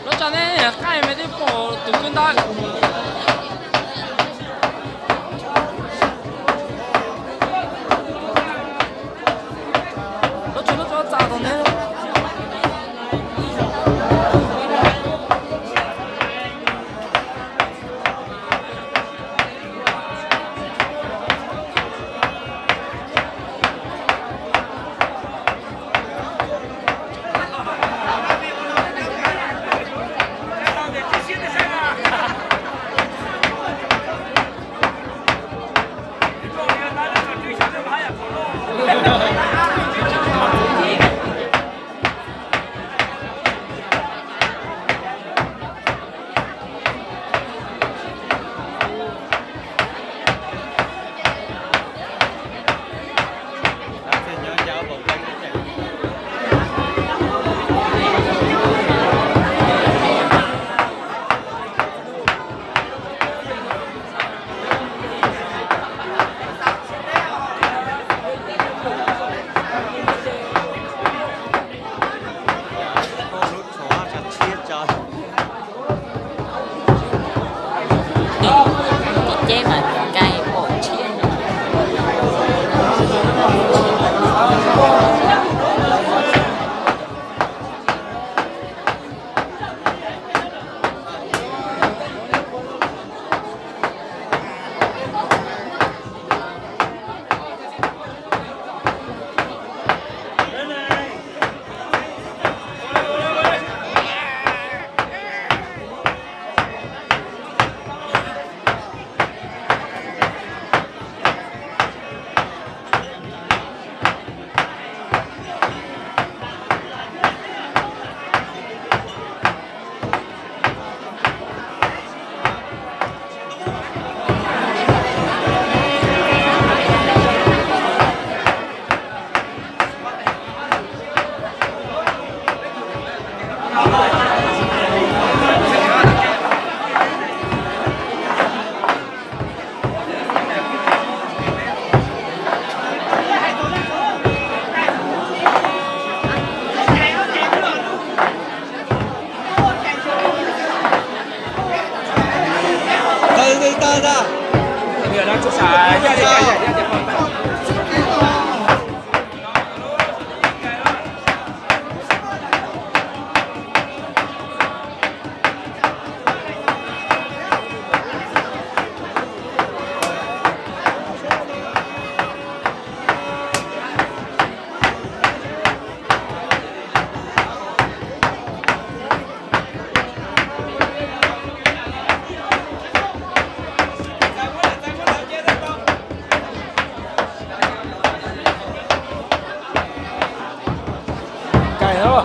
Lub tsam nej qaij me twb pom tus kwj ntawd. Lub tsam lub tsam txav tom ntej. Ceb mas cay pom tshiab. Cais no.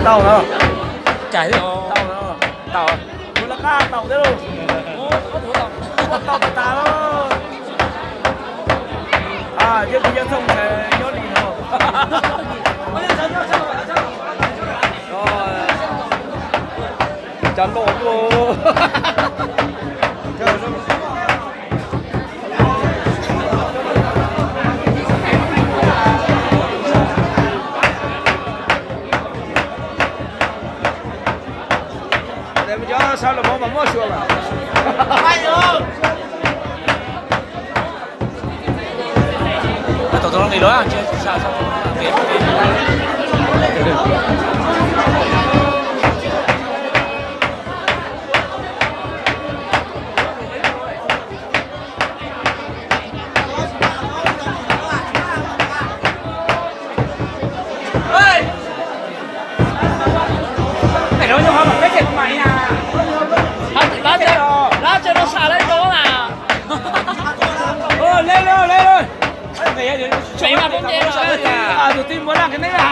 Tau no. Cais no. Tau no. Tau. Ua laj qab tau thiab lauj. Ua tau tas tas lauj. Yog tus yog txhooj ntshai nyob li no. Cov loj tuaj. Sau los mov mas muab xyuas mas. Tau tau nqi lawm. Lab tsev rau sam lawv rau na. Tus tij npuav laj kiag neb a.